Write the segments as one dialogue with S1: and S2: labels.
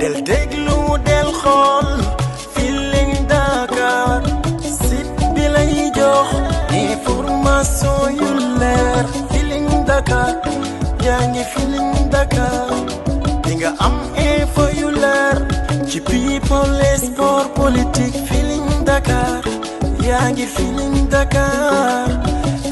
S1: del déglu del xool Feeling Dakar site bi lay jox information yu leer Feeling Dakar yaa ngi Feeling Dakar di nga am info yu leer ci people et sport politique Feeling Dakar yaa ngi Feeling Dakar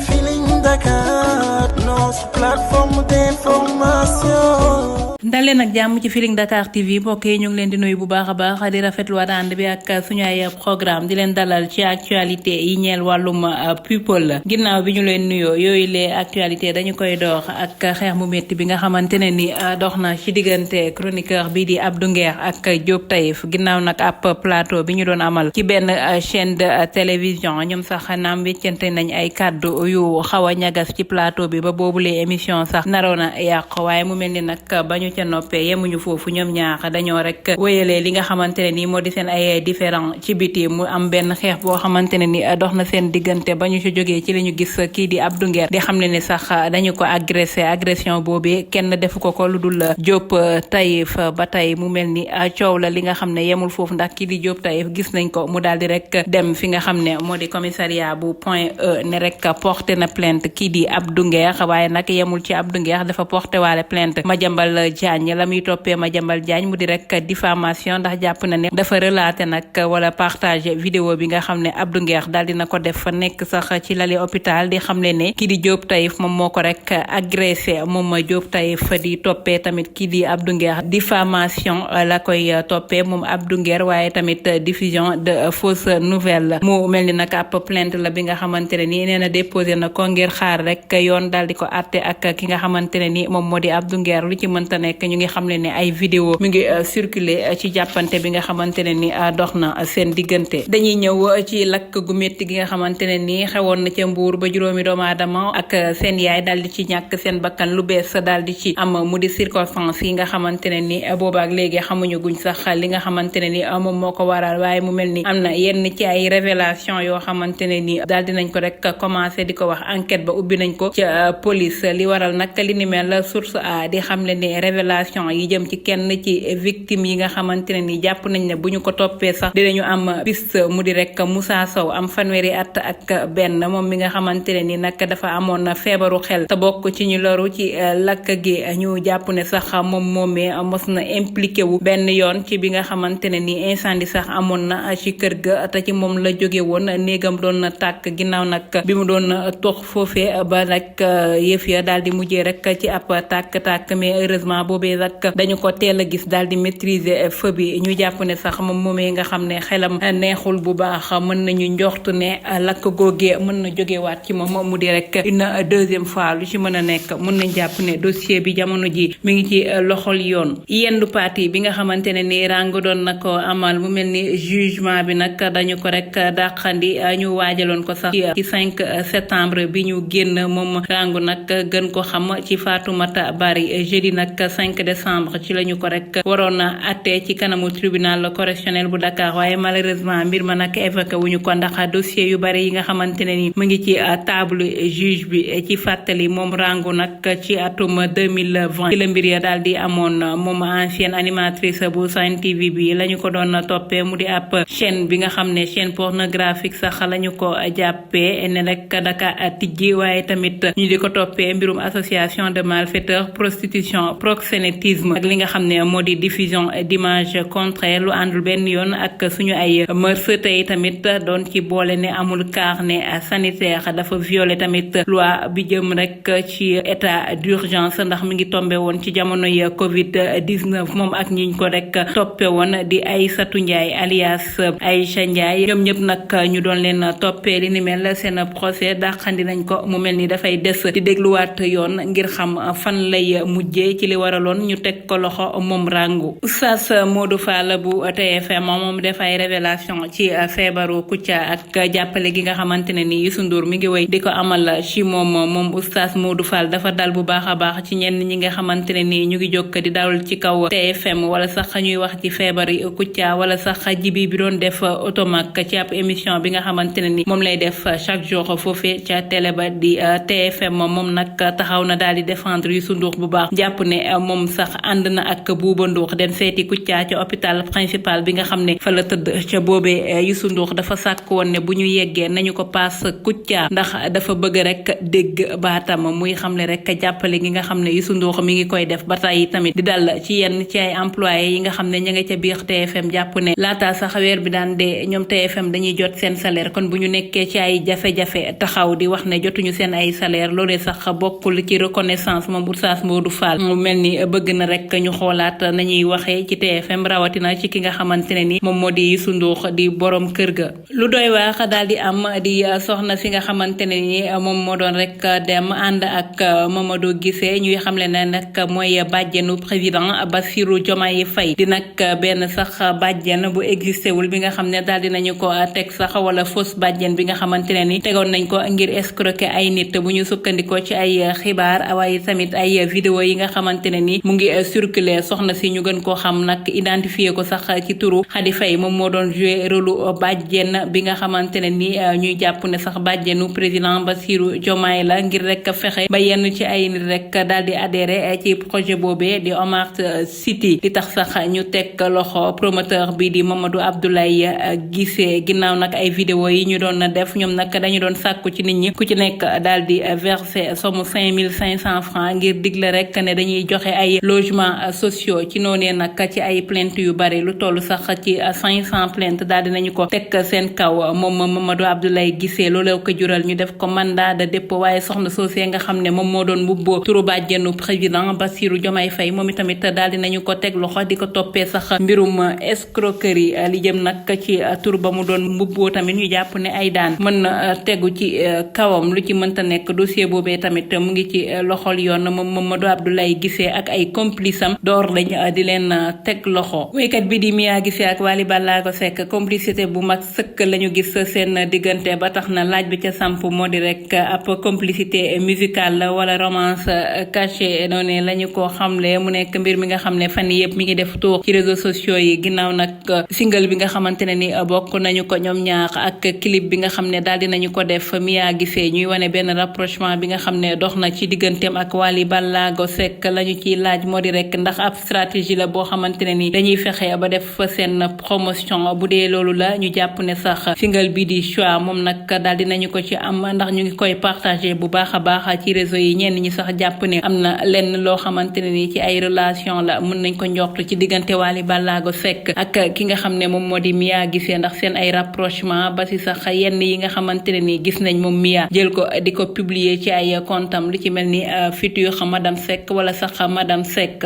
S1: Feeling Dakar notre plateforme d'information.
S2: dalee nag jàmm ci Feeling Dakar TV mbokk yi ñu ngi leen di nuyu bu baax a baax di rafetlu ànd bi ak suñu ay programme di leen dalal ci actualité yi ñeel wàllum people ginnaaw bi ñu leen nuyoo yooyu les actualité dañu koy dox ak xeex mu métti bi nga xamante ne ni dox na ci diggante chroniqueur bi di Abdou Nguer ak Diop Taïf ginnaaw nag ab plateau bi ñu doon amal ci benn chaîne de télévision ñoom sax naam weccante nañ ay kàddu yu xaw a ñagas ci plateau bi ba boobulee émission sax naroon a yàq waaye mu mel ni nag bañu ca noppee yemuñu foofu ñoom ñaar dañoo rek wéyalee li nga xamante ne nii moo di seen ay différent ci biti mu am benn xeex boo xamante ne ni dox na seen diggante ba ñu ci jógee ci la ñu gis kii di Abdou Nguer di xam ne ni sax dañu ko agression boobee kenn defu ko lu dul Diop Taïf ba tey mu mel ni coow la li nga xam ne yemul foofu ndax kii di Diop Taïf gis nañ ko mu daal di rek dem fi nga xam ne moo di commissariat bu Point E ne rek porté na plainte kii di Abdou Nguer waaye nag yemul ci Abdou Nguer dafa porté waale plainte Madiambal Diagne la muy toppee Madiambal Diagne mu di rek diffamation ndax jàpp na ne dafa relaté nag wala partager vidéo bi nga xam ne Abdou Nguer daal dina ko def fa nekk sax ci lali hôpital di xam le ne kii di Diop Taïf moom moo ko rek agressé moom Diop Taïf di toppee tamit kii di Abdou Nguer diffamation la koy toppee moom Abdou Nguer waaye tamit diffusion de fausse nouvelle mu mel ni nag ab plainte la bi nga xamante ne nii nee na déposé na ko ngir xaar rek yoon daal di ko àtte ak ki nga xamante ne ni moom moo di Abdou Nguer lu ci mënta nekk ñu ngi xam ne ay vidéo mi ngi circuler ci jàppante bi nga xamante ne ni dox na seen diggante. dañuy ñëw ci lakk gu métti gi nga xamante ne ni xewoon na ca Mbuur ba juróomi doomu aadama ak seen yaay daal di ci ñàkk seen bakkan lu bees daal di ci am mu di circonstance yi nga xamante ne ni boobaak léegi xamuñu guñ sax li nga xamante ne ni moom moo ko waral waaye mu mel ni am na yenn ci ay révélation yoo xamante ne ni daal dinañ ko rek commencé di ko wax enquête ba ubbi nañ ko ca police li waral nag li ni mel source a di xam le ni révélation yi jëm ci kenn ci victime yi nga xamante ne ni jàpp nañ ne bu ñu ko toppee sax dinañu am piste mu di rek Moussa Sow am fanweeri at ak benn moom mi nga xamante ne ni nag dafa amoon feebaru xel te bokk ci ñu loru ci lakk gi ñu jàpp ne sax moom moomee mos na impliqué wu benn yoon ci bi nga xamante ne ni incendie sax amoon na ci kër ga te ci moom la jóge woon néegam doon na tàkk ginnaaw nag bi mu doon tox foofee ba nag yëf ya daal di mujjee rek ci ab tàkk-tàkk mais heureusement boobee nag dañu ko teel a gis daal di maîtriser feu bi ñu jàpp ne sax moom moomee nga xam ne xelam neexul bu baax mën nañu njortu ne lakk googee mën na jógewaat ci moom mu di rek une deuxième fois lu ci mën a nekk mën nañ jàpp ne dossier bi jamono ji mi ngi ci loxol yoon. yendu parti bi nga xamante ne ni rang doon na ko amal mu mel ni jugement bi nag dañu ko rek dàqandi ñu waajaloon ko sax ci 5 septembre bi ñu génn moom rangu nag gën ko xam ci Fatoumata Bari jeudi nag 5 décembre ci lañu ko rek waroon na atte ci kanamu tribunal correctionnel bu Dakar waaye malheureusement mbir ma nag évoqué wuñu ko ndax dossier yu bari yi nga xamante ne ni mu ngi ci table juge bi ci fàttali moom rangu nag ci atum 2020 ci la mbir ya daal di amoon moom ancienne animatrice bu Sen TV bi lañu ko doon toppee mu di ab chaîne bi nga xam ne chaîne pornographique sax lañu ko jàppee ne rek daka tijji waaye tamit ñu di ko toppee mbirum association de malfaiteurs prostitution proxénétisme ak li nga xam ne moo di diffusion d'image contraire lu àndul benn yoon ak suñu ay mœurs tey tamit doon ci boole ne amul carnet sanitaire dafa violer tamit loi bi jëm rek ci état d'urgence ndax mi ngi tombé woon ci jamono yi Covid 19 moom ak ñiñ ko rek toppe woon di Aïssatou Ndiaye alias Aïcha Ndiaye ñoom ñëpp nag ñu doon leen toppee li ni mel seen procès dàqandi nañ ko mu mel ni dafay des di dégluwaat yoon ngir xam fan lay mujjee ci li waraloon ñu teg ko loxo moom rangu. Oustaz Modou Fall bu TFM moom dafay révélation ci feebaru Kouthia ak jàppale gi nga xamante ne ni Youssou Ndour mi ngi wéy di ko amal ci moom Oustaz Modou Fall dafa dal bu baax a baax ci ñenn ñi nga xamante ne ni ñu ngi jóg di dawal ci kaw TFM wala sax ñuy wax ci feebari Kouthia wala sax jibi bi doon def automac ci ab émission bi nga xamante ne ni moom lay def chaque jour foofee ca télé ba di TFM moom nag taxaw na daal di défendre Youssou Ndour bu baax jàpp ne moom sax ànd na ak Bouba Ndour dem seeti Kouthia ca hôpital principal bi nga xam ne fa la tëdd ca boobee Youssou Ndour dafa sàkk woon ne bu ñu yeggee nañu ko paas Kouthia ndax dafa bëgg rek dégg baatam muy xamle rek jàppale gi nga xam ne Youssou Ndour mi ngi koy def ba tey tamit di dal ci yenn ci ay employés yi nga xam ne ña nga ca biir TFM jàpp ne laata sax weer bi daan dee ñoom TFM dañuy jot seen salaire kon bu ñu nekkee ci ay jafe-jafe taxaw di wax ne jotuñu seen ay salaire loolee sax bokkul ci reconnaissance moom Oustaz Modou Fall mu mel ni bëgg na rek ñu xoolaat nañuy waxee ci TFM rawatina ci ki nga xamante ne ni moom moo di Youssou Ndour di borom kër ga. lu doy waax daal di am di soxna si nga xamante ne ni moom moo doon rek dem ànd ak Mamadou Guissé ñuy xamle ne nag mooy bàjjenu président Bassirou Diomaye Faye di nag benn sax bàjjen bu existé wul bi nga xam ne daal dinañu ko teg sax wala fausse bàjjen bi nga xamante ne ni tegoon nañ ko ngir escroquer ay nit bu ñu sukkandikoo ci ay xibaar waaye tamit ay vidéo yi nga xamante ne ni mu ngi circuler soxna si ñu gën koo xam nag identifié ko sax ci turu Khady Faye moom moo doon joué rôle bàjjen bi nga xamante ne ni ñuy jàpp ne sax bàjjenu président Bassirou Diomaye la ngir rek fexe ba yenn ci ay nit rek daal di adhéré ci projet boobee di Omar City li tax sax ñu teg loxo promoteur bi di Mamadou Abdoulaye Guissé ginnaaw nag ay vidéo yi ñu doon def ñoom nag dañu doon sàkku ci nit ñi ku ci nekk daal di verser somme 5500 francs ngir digle rek ne dañuy joxe ay logements sociaux ci noonee nag ci ay plainte yu bari lu toll sax ci 500 plainte daal dinañu ko teg seen kaw moom Mamadou Abdoulaye Guissé loolu ko jural ñu def ko mandat de dépôt waaye soxna soosee nga xam ne moom moo doon mbubboo turu bàjjenu président Bassirou Diomaye Faye moom itamit daal dinañu ko teg loxo di ko toppee sax mbirum escroquerie li jëm nag ci tur ba mu doon mbubboo tamit ñu jàpp ne ay daan mën na tegu ci kawam lu ci mënta nekk dossier boobee tamit mu ngi ci loxol yoon moom Mamadou Abdoulaye Guissé ak ay complice am door lañ di leen teg loxo. wéykat bi di Mia Guissé ak Wally Ballago Seck complicité bu mag sëkk lañu gis seen diggante ba tax na laaj bi ca samp moo di rek ab complicité musicale wala romance cachée noonu lañu ko xamle mu nekk mbir mi nga xam ne fan yëpp mi ngi def tour ci réseaux sociaux yi ginnaaw nag single bi nga xamante ne ni bokk nañu ko ñoom ñaar ak clip bi nga xam ne daal dinañu ko def Mia Guissé ñuy wane benn rapprochement bi nga xam ne dox na ci digganteem ak Wally Ballago Seck lañu ciy laaj moo di rek ndax ab stratégie la boo xamante ne ni dañuy fexe ba def seen promotion bu dee loolu la ñu jàpp ne sax single bi di choix moom nag daal dinañu ko ci am ndax ñu ngi koy partagé bu baax a baax ci réseau yi ñenn ñi sax jàpp ne am na lenn loo xamante ne ni ci ay relation la mën nañ ko njortu ci diggante Wally Ballago Seck ak ki nga xam ne moom moo di Mia Guissé ndax seen ay rapprochement ba si sax yenn yi nga xamante ne ni gis nañ moom Mia jël ko di ko publier ci ay comptam lu ci mel ni futur madame Seck wala sax madame Seck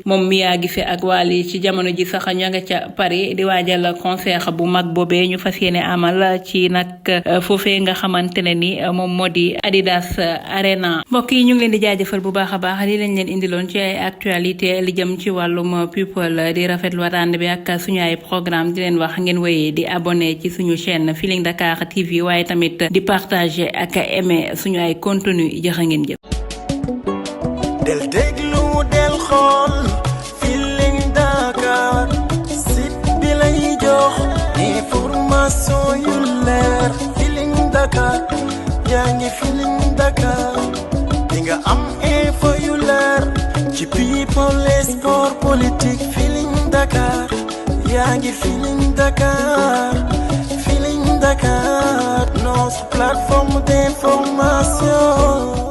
S2: moom Mia Guissé ak Wally ci jamono ji sax ña nga ca Paris di waajal concert bu mag boobee ñu fas yéene amal ci nag foofee nga xamante ne ni moom moo di Adidas Arena. mbokk yi ñu ngi leen di jaajëfal bu baax a baax li lañ leen indiloon ci ay actualité li jëm ci wàllum people di rafetlu ànd bi ak suñu ay programme di leen wax ngeen wéyee di abonné ci suñu chaîne Feeling Dakar TV waaye tamit di partager ak aimer suñu ay contenu jërë ngeen jëf.
S1: del déglu del xool Feeling Dakar site bi lay jox information yu leer Feeling Dakar yaa ngi Feeling Dakar di nga am info yu leer ci people et sport politique Feeling Dakar yaa ngi Feeling Dakar Feeling Dakar notre plateforme d'information